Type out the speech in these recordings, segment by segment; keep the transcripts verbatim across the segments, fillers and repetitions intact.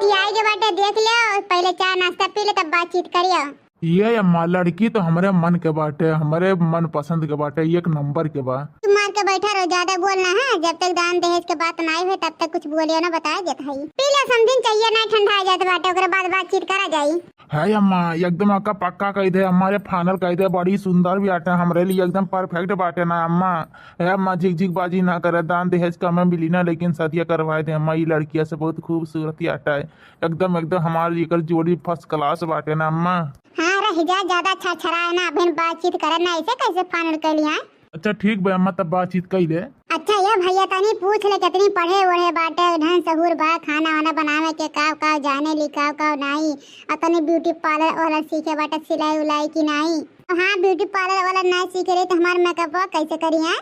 ई आए के बाटे, देख लियो, पहिले चाय नाश्ता पी ले, तब बातचीत करियो। ये अम्मा, लड़की तो हमरे मन के बाटे, हमरे मन पसंद के बाटे, एक नंबर के बा। तू मार के बैठा रहो, ज्यादा बोल ना है। जब तक दान दहेज के बात नाई होए, तब तक कुछ बोलियो ना, बताए देत हई। पी ले समधिन, चाहिए ना, ठंडा आ जात बाटे, ओकरे बाद बातचीत करा जाई। है अम्मा, एकदम अक्का पक्का कही दे, हमारे फाइनल कही दे, बड़ी सुंदर भी आटे, हमरे लिए एकदम परफेक्ट बाटे ना अम्मा। है अम्मा, झिकझिक बाजी ना करे, दान दहेज कम मिली ना, लेकिन सदिया करवाए दे अम्मा, ई लड़किया से बहुत खूबसूरत आटे। एकदम, एकदम हमार एकर जोड़ी फर्स्ट क्लास बाटे ना अम्मा। हाँ, रह जा, ज्यादा छरछराए ना, अबहिन बातचीत करे ना, ऐसे कैसे फाइनल कर लिया? अच्छा ठीक बा अम्मा, तब बातचीत कई ले। अच्छा ये भैया, तनी पूछ ले, कितनी पढ़े ओढ़े बाटे, ढंग सहूर बा, खाना वाना बनावे के का का जाने ली, का का नाई, और तनी ब्यूटी पार्लर वाला सीखे बाटे, सिलाई उलाई की नाई? हाँ, ब्यूटी पार्लर वाला नाई सीखे रही तो हमार मेकअप कैसे करी है?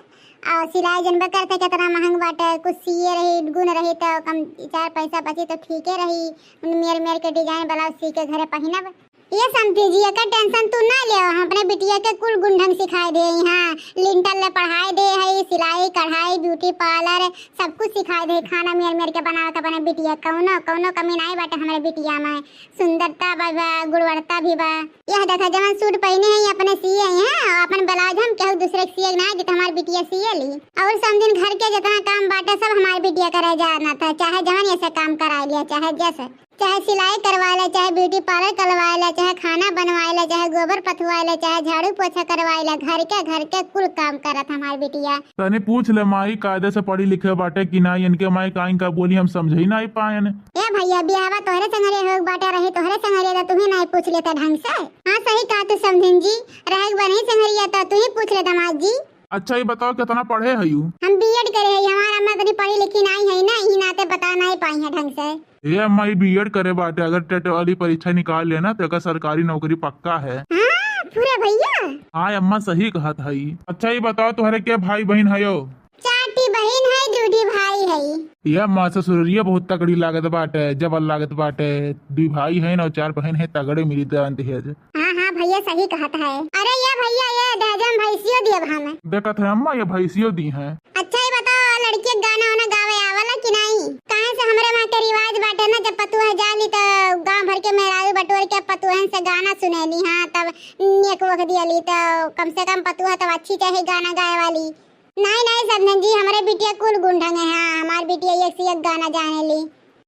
और सिलाई जनबे करते कितना महंग बाटे, कुछ सिए रही, गुन रही तो कम चार पैसा बची तो ठीके रही। मेर मेर के डिजाइन ब्लाउज सी के घरे पहिनब। ये समधी जी, एकर टेंशन तू ना ले, हम अपने बिटिया के कुल गुण ढंग सिखाए दे, यहाँ लिंटर ले पढ़ाए दे है, सिलाई, कढ़ाई, ब्यूटी पार्लर, सब कुछ सिखाए दे, खाना मेर मेर के बनावे के अपने बिटिया, कौनो कौनो कमी नाई बाटे हमरे बिटिया में। सुंदरता बा, बा, गुणवत्ता भी बा। यह देखा, जवन सूट पहिने हैं, ये अपने सिए हैं, और अपन ब्लाउज हम केहू दूसरे के सिए ना, जितना हमार बिटिया सिए ली। और समधिन घर के जितना काम बाटे, सब हमार बिटिया करे जाना था, चाहे जवन ऐसे काम कराए लिया, चाहे जैसे, चाहे सिलाई करवाए ले, चाहे ब्यूटी पार्लर करवाए ले, चाहे खाना बनवाए ले, चाहे गोबर पथवाए ले, चाहे झाड़ू पोछा करवाए ले, घर के, घर के कुल काम करत हमार बिटिया। तनी पूछ ले माई, कायदे से पढ़ी लिखे बाटे कि ना, इनके माई काइन का बोली हम समझे ही नाई पाएन। ए भैया, बियाहवा तोहरे संगरे होए बाटे, रही तोहरे संगरे, तो तुही नाई पूछ लेता ढंग से। हाँ, सही कहा तू समधिन जी, रहे के बा नहीं संगरिया, तो तुही पूछ ले दामाद जी। अच्छा, ये बताओ, कितना पढ़े हयू? हम बीएड करे हई, हमार अम्मा इतनी पढ़ी लिखी नाई है ना, यही नाते बता नाई पाई है ढंग से। ए अम्मा, ई बीएड करे बाटे, अगर टेट वाली परीक्षा निकाल लेना तो एकर सरकारी नौकरी पक्का है। हाँ, पूरा भैया। हाँ अम्मा, सही कहत हई। अच्छा, ये बताओ, तोहरे के भाई बहिन हयो? चार ठी बहिन है, दू ठी भाई है। ये अम्मा, ससुररिया बहुत तगड़ी लागत बाटे, जबर लागत बाटे। दुई भाई है ना, चार बहिन है, तगड़े मिली दान दहेज। हाँ, हाँ भैया, सही कहत है। अरे ये भैया, ये दहेज में भैंसियो दिए हम। देखत है अम्मा, ये भैंसियो दी है। अच्छा, ये बताओ, लड़की के गाना वाना गावे आवला कि नाई? काहे से हमरे वहाँ के रिवाज बाटे ना, जब पतोह जाली तो गांव भर के मेहरारू बटोर के पतोहन से गाना सुनेली, हाँ, तब नेक वोक दियली, तो कम से कम पतोह तब अच्छी चाहे गाना गाए वाली। नाई, नाई समधन जी, हमरे बिटिया कुल गुण ढंग है, हाँ, हमार बिटिया एक से एक गाना जाने ली।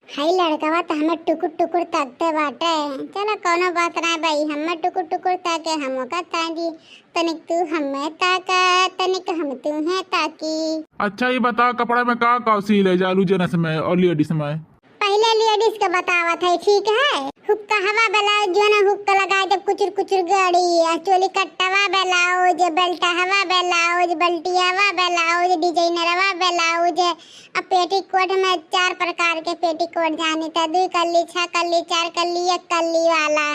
हाय लड़कवा तो हमें टुकुर टुकुर ताकते बाटे। चलो कौनो बात ना भाई, हमें टुकुर टुकुर ताके, हम ओका ताकी, तनिक तू हमें ताका, तनिक हम तुम्हें ताकी। अच्छा, ये बता, कपड़ा में का का सी ले जालू, जेंट्स में और लेडीज में? पहले लेडीज के बतावत है, ठीक है? हुक्का हवा ब्लाउज, जो ना हुक्का लगाए जब कुचुर कुचुर गड़ी, आ चोली कट्टवा ब्लाउज, बेल्टहवा ब्लाउज, बल्टियावा ब्लाउज, डिजाइनरवा ब्लाउज, अब पेटीकोट में चार प्रकार के पेटीकोट जानी था, दुई कल्ली, छह कल्ली, चार कल्ली, एक कल्ली वाला।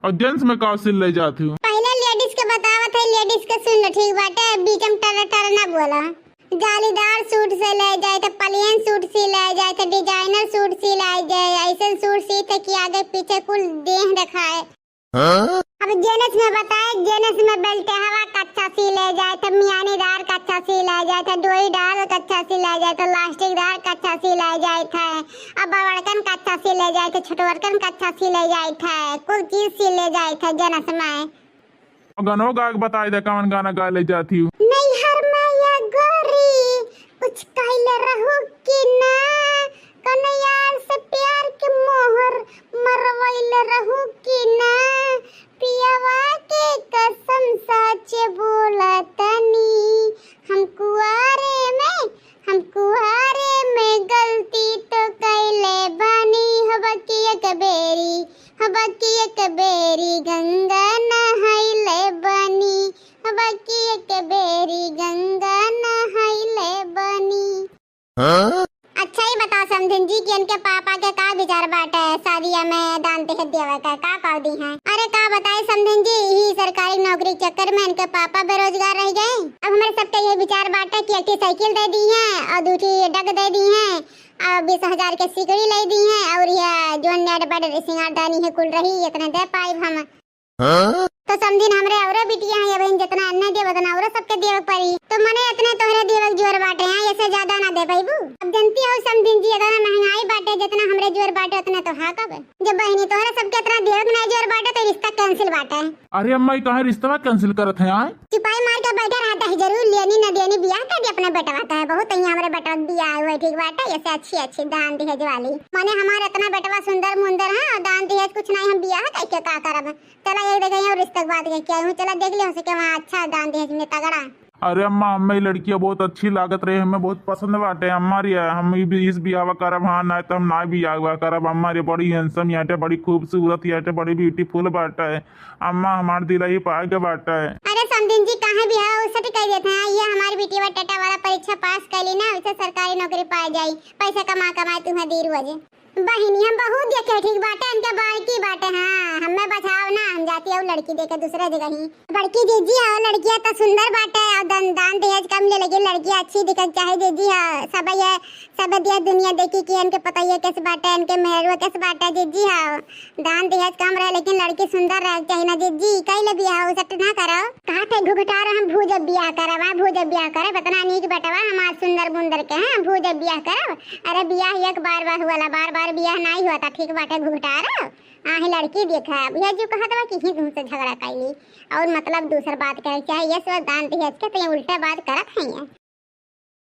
और जेंट्स में का सिल ले जाती हूँ? पहले लेडीज के बतावत है, लेडीज के सुन लो, ठीक बाटे, बीच में टर टर ना बोला। जालीदार सूट से ले जाए थे, प्लेन सूट सी ले जाए थे, डिजाइनर सूट सी ले जाए, ऐसे सूट सी थे कि आगे पीछे कुल देह दिखाए। हाँ? अब जेंट्स में बताए, जेंट्स में बेल्टहवा कच्छा सी ले जाए थे, मियानीदार कच्छा सी ले जाए थे, डोरीदार कच्छा सी ले जाए थे, लास्टिकदार कच्छा सी ले जाए थे, अब बड़कन कच्छा सी ले जाए थे, छोटवरकन कच्छा सी ले जाए थे, कुल चीज सी ले जाए थे जेंट्स में। गनो गा के बताई दे, कौन गाना गा ले जाती हूँ? नैहर में या गोरी कुछ कहले रहू कि ना, कौनो यार से प्यार के मोहर मरवैले रहू कि ना, पियवा के कसम सच बोला तनी, हम कुआरे में, हम कुआरे में गलती तो कैले बानी, हबकी एक बेरी, हबकी एक बेरी गंगा नहाइले बानी, हबकी एक बेरी गंगा नहाइले बानी। हाँ? अच्छा, ये बताओ समधिन जी कि इनके पापा के का विचार बाटे शादिया में दान दहेज देवे का, का कह दी हैं? अरे का बताए समधिन जी, यही सरकारी नौकरी के चक्कर में इनके पापा बेरोजगार रह गए। अब हमारे सबके ये विचार बाटे कि एक ठे साइकिल दे दी है और दू ठे डग दे दी है और बीस हजार के सिकड़ी ले दी है और यह जो नेट बेड सिंगारदानी है कुल रही, इतने दे पाइब हम। हाँ? तो समधिन हमरे औरो बिटिया हैं, अबहिन जितना अन्ने देव उतना औरो सबके देवे पड़ी। तो मने इतने तोहरे देवे के जोर बाटे हैं, ऐसे ज्यादा ना दे पाइबू। अब जनती हो समधिन जी, इतना महंगाई बाटे, जितना हमरे जोर बाटे उतना तो हाँ कब? जब बहिनी तोहरा सबके इतना देवे के नाई जोर बाटे तो रिश्ता cancel बाटे। अरे अम्मा, ई काहे रिश्तवा cancel करत है आय? चुपाई मार के बैठा रहता है, जरूर लेनी न देनी, बियाह कर दे अपना बेटवा का है, बहुत ही हमरे बेटवा के बियाह हुए ठीक बाटे, ऐसे अच्छी अच्छी दान दहेज वाली। माने हमारे इतना बेटवा सुंदर मुंदर है और दान दहेज कुछ नहीं, हम बियाह करके का करब? चला ये देखे और रिश्ते के बात के क्या हूँ, चला देख ले हो सके वहाँ अच्छा दान दहेज में तगड़ा। अरे अम्मा, हमें ई लड़किया बहुत अच्छी लागत रही, हमें बहुत पसंद बाटे अम्मा रे, हम ई बि-, इस बियाहवा करब, हाँ, नाय तो हम नाय बियाहवा करब अम्मा रे। बड़ी handsome याटे, बड़ी खूबसूरत याटे, बड़ी beautiful बाटे अम्मा, हमार दिल ही पा के बाटे। अरे समधिन जी, काहे बियाह उसट कह देते हैं? ये हमारी बिटिया टटा वाला परीक्षा पास कर ली ना, उसे सरकारी नौकरी पा जाई, पैसा कमा कमा तुम्हें दी रोज। बहिनी, हम बहुत देखे, ठीक बाटे, इनके बड़की बाटे, हाँ, हमें बचाव ना, हम जाती और लड़की देखे दूसरे जगह ही। बड़की जीजी हो, लड़किया तो सुंदर बाटे और दान, दान दहेज कम ले, लेकिन लड़किया अच्छी दिखन चाहे जीजी हो। सब ये, सब दिया दुनिया देखी कि इनके पतोहिया कैसे बाटे, इनके मेहरुआ कैसे बाटे जीजी हो। दान दहेज कम रहे लेकिन लड़की सुंदर रहे चाही ना जीजी। कई ले बियाह हो, सट ना करो। कहा थे घुघटार हम भूजब बियाह करब, हाँ, भूजब बियाह करब, इतना नीक बेटवा हमार सुंदर बुंदर के, हाँ, भूजब बियाह करब। अरे बियाह एक बार बा हुआला, बार बार बियाह नाई हुआ था, ठीक बाटे घुघटार। आही लड़की देखा, यह जो कहत बा कि ही तुमसे झगड़ा कैली और मतलब दूसर बात करे चाहे, ये सब दान दहेज के तो ये उल्टा बात करत है ये।